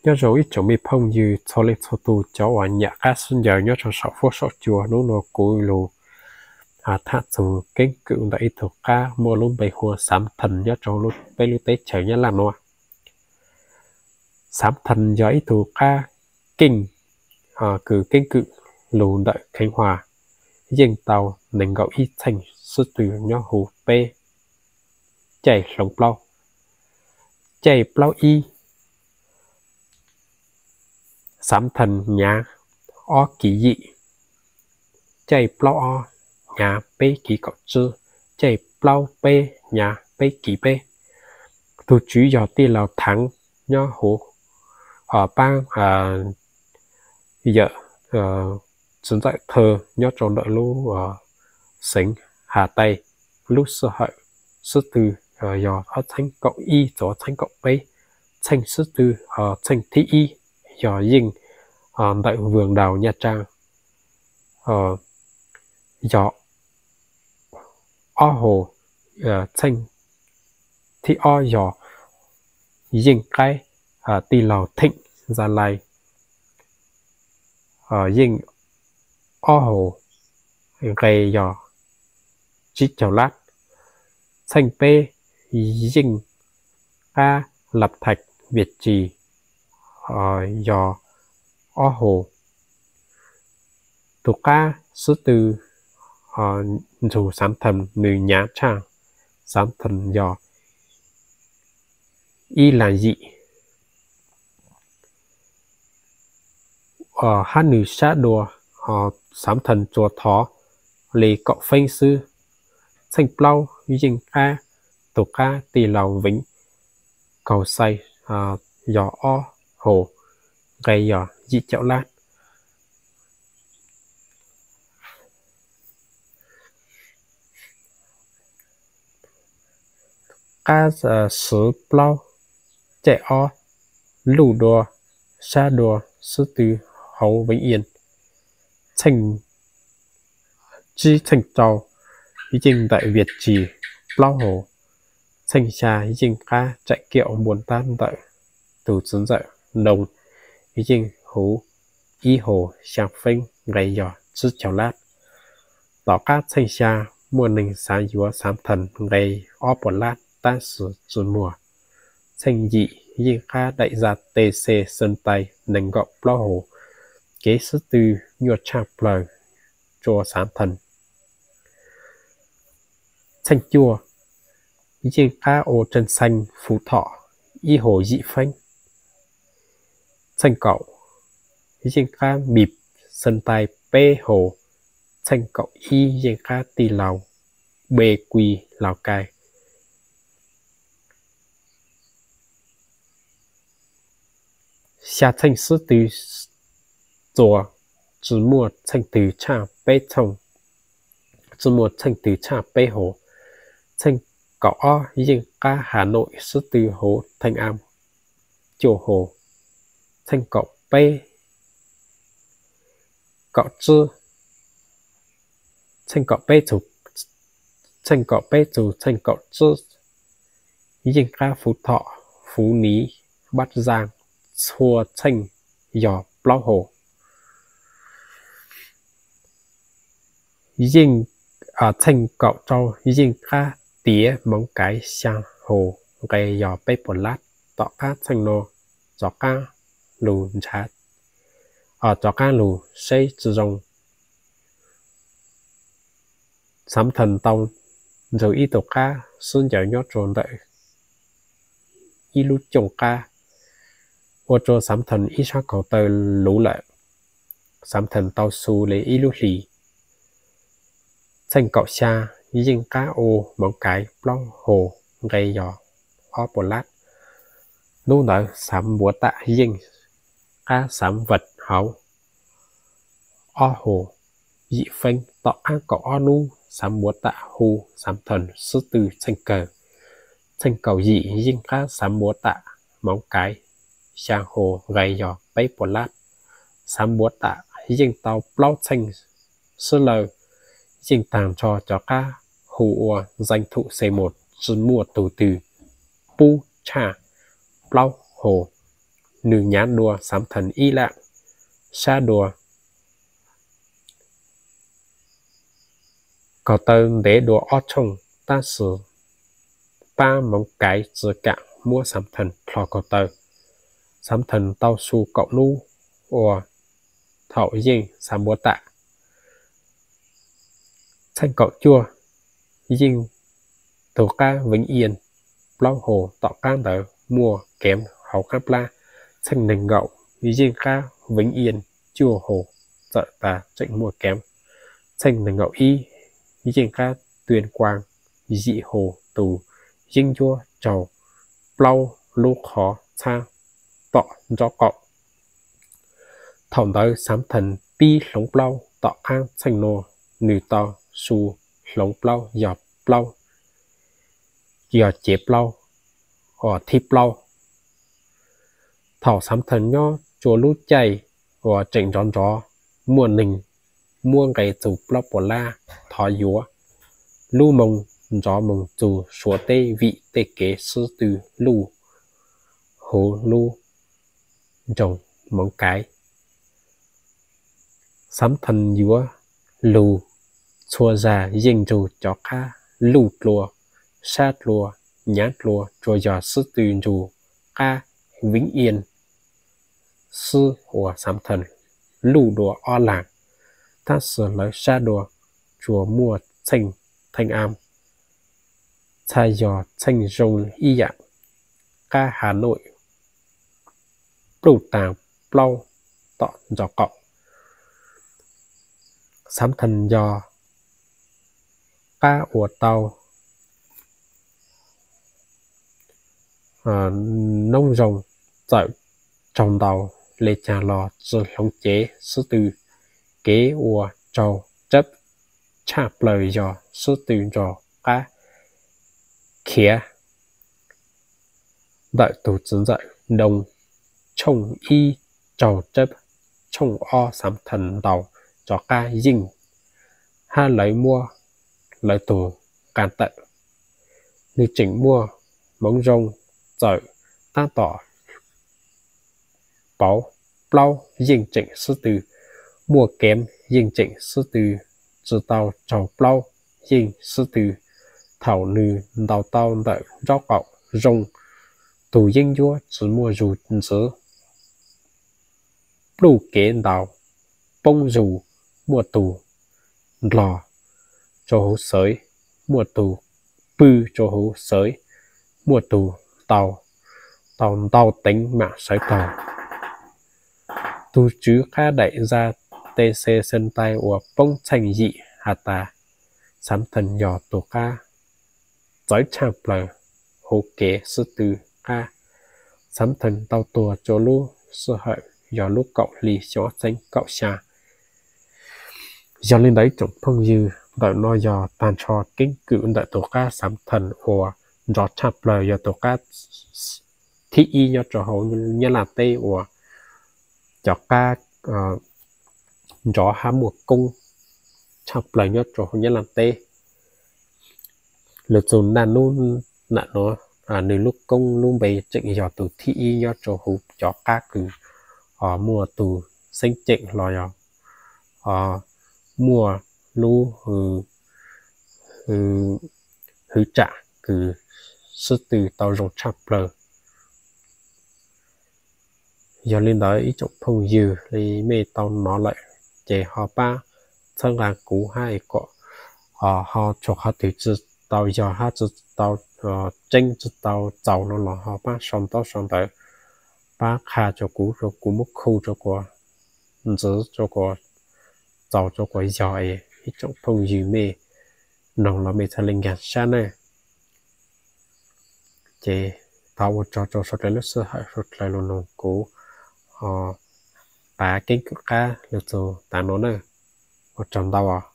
Nyob zoo ib tsoom me phooj ywg txhua leej txhua tus cov uas nyiam qab sib ncaws nyob rau saum fuab saum cua. Hnub no kuv lug tham txug keeb kwm ntawm ib tug qab muaj lub npe hu ua Xaav Than nyob rau peb lub teb chaws Nyab Laj nuav. Xaav Than yog ib tug qab keej, kws keeb kwm lug ntawm Khánh Hòa, yeej tau nees nkaum ib txheej xwb tw nyob huv peb caij hloov plaub. Caij plaub ib, Xaav Than nyav ob kiv yim. Caij plaub ob nyav peb kiv kaum tsib. Caij plaub peb nyav peb kiv peb. Tug tswv yog tij laug Thắng nyob huv pab yawm txiv ntxawm thawj nyob rau ntawm lub xeev Hà Tây. Lub sij hawm xwb tw yog ob txheeb kaum ib txug ob txheeb kaum peb. Txheej xwb tw, txheej thib ib yog yeej ntawm Vườn Đào Nha Trang, yog ob hauv. Txheej thib ob yog yeej qab tij laug Thịnh Gia Lai, yeej ob hauv, nqe yog tsib caug lab. Txheej peb yeej qab Lập Thạch Việt Trì, yog ob hauv. Tug qab xwb tw nrug Xaav Than nws nyav tshaj Xaav Than yog ib las yim. Hab nws sab dua, Xaav Than tsuas thov li kaum feeb xwb. Txheej plaub yeej qab tug qab tij laug Vĩnh Cầu Xây, yog ob hauv, nqe yog yim caum lab. Qab xwb plaub caij ob luj dua sab dua xwb tw hauv Vĩnh Yên. Txheej tsib txheej rau yeej ntawm Việt Trì plaub hauv. Txheej xya yeej qab Trại Kiệu Mbuôn Tát ntawm tug txiv ntxawm Nông, yeej huv ib hauv xyaa feeb, nqe yog tsib caug lab. Tom qab txheej xya muaj neeg xav yuav Xaav Than nqe ob puas lab tab sis tsi muaj. Txheej yim yeej qab Đại gia T C Sơn Tây nees nkaum plaub hauv, kev xwb tw nyuaj tshaj plawg rua Xaav Than. Txheej cuaj yeej qab ua Trần Xanh Phú Thọ ib hauv yim feeb. Txheej kaum yeej qab Bịp Sơn Tây peb hauv. Txheej kaum ib yeej qab tij laug Bê Quy Lào Cai. Xya txheej xwb tw txuas, tsi muaj txheej twg tshaj peb txheej, tsi muaj txheej twg tshaj peb hauv. Txheej kaum ob yeej qab Hà Nội xwb tw hauv Thanh An cuaj hauv. Txheej kaum peb, kaum tsib, txheej kaum peb txug, txheej kaum peb txug txheej kaum tsib yeej qab Phú Thọ, Phú Mỹ, Bắc Giang txhua txheej yog plaub hauv. Yeej, txheej kaum rau yeej qab tiav Móng Cái xyaa hauv, nqe yog peb puas lab. Tom qab txheej no rov qab lug nrhav, rov qab lug seb tsi zoo. Xaav Than tau nrug ib tug qab sib ncaws nyob rua ntawm ib lub cooj qab, ua rua Xaav Than ib sab kaug taw luv lawm. Xaav Than tau xu le ib lub hlis. Txheej kaum xya yeej qab ua Móng Cái plaub hauv, nqe yog ob puas lab. Hnub ntawd Xaav Npuav Tam yeej qab Xaav Vạch hauv ob hauv yim feeb. Tom qab kaum ob hnub Xaav Npuav Tam hu Xaav Than xwb tw txheej kawg. Txheej kaum yim yeej qab Xaav Npuav Tam Móng Cái xyaa hauv, nqe yog peb puas lab. Xaav Npuav Tam yeej tau plaub txheej sib law, yeej taag nrho cov qab hu ua danh thủ C một, tsi muaj tug twg pub tshaj plaub hauv. nws nyav dua Xav Thas ib lam sab dua. Kaus taw ntev dua ob tshooj, tab sis pab Moov Kaiv tsi kam muab Xav Thas dlho kaus taw. Xav Thas tau su kaum nub ua thaum yeej xav npuav tam. Txheej kaum cuaj yeej tug qab Veev Yia plaub hau, tom qab ntawd muaj kev hauv qab plab. Txheej nees nkaum yeej qab Veev Yia cuaj hau, txawm tas tseem muaj kev. Txheej nees nkaum ib yeej qab Tuyên Quang yim hau, tus yeeb ncuab raug plaub lub qhov txhab tom nraub qaum. Thaum ntawd Xav Thas pib hloov plaub, tom qab txheej nuav nws tau su hloov plaub yog plaub, yog cev plaub, thib plaub. Thaum Xav Thas nyob tsua lub caij uas tseem nrov nrov, muaj neeg muab nqe txug plaub puas lab thov yuav. Lub moo nrov moog txug Suav teb vim tej kev xwb tw luj huv lub nroog Moov Kaiv. Xav Thas yuav lug txhua zag yeej nrug cov qab luj dlua, sab dlua, nyav dlua, tsuas yog xwb tw nrug qab Veev Yia xwb uas Xav Thas luj dua ob lag, tab sis lawv sab dua tsuas muaj txheej Theej Am, txhaj yog txheej zoo ib yam qab Has Nuj pluj taag plaub tom nraub qaum. Xav Thas yog qab uas tau noob zoo, txawm raug ntaus le caag los tsi hloov cev xwb tw. Kev ua raug tsab tshaj plawg yog xwb tw nrug qab khiav ntawm tug txiv ntxawm Doo. Tshooj ib raug tsab, tshooj ob Xav Thas ntaus rov qab yeej hab lawv muab lawv tug nqaa tawm. Nws tseem muaj hmoov zoo, txawm tab tom pauv plaub yeej tseem xwb tw, muaj kev yeej tseem xwb tw, tsi tau raug plaub yeej xwb tw. Thaum nws ntaus tau ntawm nraub qaum zoo, tug yeeb ncuab tsi muaj zug ntxiv, pluj kev ntaus poob zug, muaj tug ndlog rua huv xawv, muaj tug pw rua huv xawv, muaj tug ntaus tau ntau teev mam sawv taug. Tug tswv qab daim zaj T C Sentai uas poob txheej yim has tas Xav Thas yog tug qab txawv tshaj plawg huv kev xwb tw qab. Xav Thas tau tuag rua lub sij hawm yog lub kaum hli xyoo ob txheeb kaum xya. Yog li ntawd ib tsoom phooj ywg, ntawm no yog tag nrho keeb kwm ntawm tug qab Xav Thas uas nrov tshaj plawg, yog tug qab thib ib nyob rua huv Nyab Laj teb uas cov qab nrov hab muaj koob tshaj plawg nyob rua huv Nyab Laj teb. Lug txug naj nub nam nuav, nws lub koob lub npe tseem yog tug thib ib nyob rua huv cov qab kws muaj tug xeeb ceem los yog muaj lub hwv tsam kws xwb tw tau zoo tshaj plawg. Yog li ntawd ib tsoom phooj ywg, li mej tau nov lawm ces ho pab txhawb nqa kuv hab kom ho tshuav qhov twg tsi tau yog hab tsi tau tseeb tsi tau txaus no los ho pab sau ntaub sau ntawv, pab qha rua kuv, rua kuv muab khu rua kuas ntxiv, rua kuas txaus, rua kuas yog es ib tsoom phooj ywg mej noog los mej txhad le nkaag sab nawb. Ces thov ua tsaug rua suav dlawg lub sij hawm, suav dlawg lug noog kuv pav keeb kwm qab lug txug tav nuav nawb. Ua tsaug ntau os.